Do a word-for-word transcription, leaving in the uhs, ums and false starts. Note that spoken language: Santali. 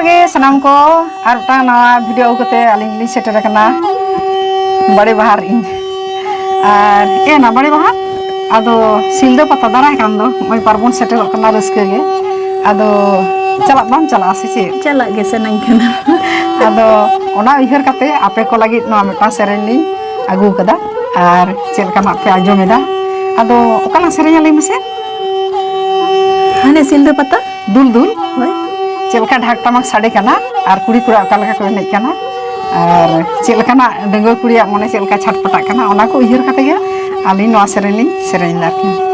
ᱜᱮ ᱥᱟᱱᱟᱢ ᱠᱚ, ᱟᱨ ᱢᱤᱫᱴᱟᱝ ᱱᱟᱣᱟ ᱵᱷᱤᱰᱤᱭᱳ ᱟᱹᱜᱩ ᱠᱟᱛᱮ ᱟᱹᱞᱤᱧ ᱞᱤᱧ ᱥᱮᱴᱮᱨ ᱟᱠᱟᱱᱟ ᱵᱟᱲᱮ ᱵᱟᱦᱟᱨ ᱤᱧ᱾ ᱟᱨ ᱮ ᱱᱟ ᱵᱟᱲᱮ ᱵᱟᱦᱟᱨ, ᱟᱫᱚ ᱥᱤᱞᱫᱟᱹ ᱯᱟᱛᱟ ᱫᱟᱨᱟᱭ ᱠᱟᱱ ᱫᱚ ᱱᱚᱜᱼᱚᱭ ᱯᱟᱨᱵᱚᱱ ᱥᱮᱴᱮᱨᱚᱜ ᱠᱟᱱᱟ, ᱨᱟᱹᱥᱠᱟᱹ ᱜᱮ᱾ ᱟᱫᱚ ᱪᱟᱞᱟᱜ ᱵᱟᱢ ᱪᱟᱞᱟᱜᱼᱟ ᱥᱮ ᱪᱮᱫ? ᱪᱟᱞᱟᱜ ᱜᱮ ᱥᱟᱱᱟᱧ ᱠᱟᱱᱟ᱾ ᱟᱫᱚ ᱚᱱᱟ ᱩᱭᱦᱟᱹᱨ ᱠᱟᱛᱮ ᱟᱯᱮ ᱠᱚ ᱞᱟᱹᱜᱤᱫ ᱱᱚᱣᱟ ᱢᱤᱫᱴᱟᱝ ᱥᱮᱨᱮᱧ ᱞᱤᱧ ᱟᱹᱜᱩ ᱠᱟᱫᱟ, ᱟᱨ ᱪᱮᱫ ᱞᱮᱠᱟ ᱱᱟᱜ ᱯᱮ ᱟᱸᱡᱚᱢ ᱮᱫᱟ᱾ ᱟᱫᱚ ᱚᱠᱟ ᱞᱟᱝ ᱥᱮᱨᱮᱧᱟ ᱞᱟᱹᱭ ᱢᱮᱥᱮ? ᱦᱟᱱᱮ ᱥᱤᱞᱫᱟᱹ ᱯᱟᱛᱟ? ᱫᱩᱞ ᱫᱩᱞ᱾ ᱦᱳᱭ᱾ ᱪᱮᱫ ᱞᱮᱠᱟ ᱰᱷᱟᱠ ᱴᱟᱢᱟᱠ ᱥᱟᱰᱮ ᱠᱟᱱᱟ ᱟᱨ ᱠᱩᱲᱤ ᱠᱚᱲᱟ ᱚᱠᱟ ᱞᱮᱠᱟ ᱠᱚ ᱮᱱᱮᱡ ᱠᱟᱱᱟ ᱟᱨ ᱪᱮᱫ ᱞᱮᱠᱟᱱᱟᱜ ᱰᱟᱺᱜᱩᱣᱟᱹ ᱠᱩᱲᱤᱭᱟᱜ ᱢᱚᱱᱮ ᱪᱮᱫ ᱞᱮᱠᱟ ᱪᱷᱟᱴᱯᱟᱴᱟᱜ ᱠᱟᱱᱟ, ᱚᱱᱟ ᱠᱚ ᱩᱭᱦᱟᱹᱨ ᱠᱟᱛᱮ ᱜᱮ ᱟᱹᱞᱤᱧ ᱱᱚᱣᱟ ᱥᱮᱨᱮᱧ ᱞᱤᱧ ᱥᱮᱨᱮᱧ ᱮᱫᱟ ᱟᱨᱠᱤ᱾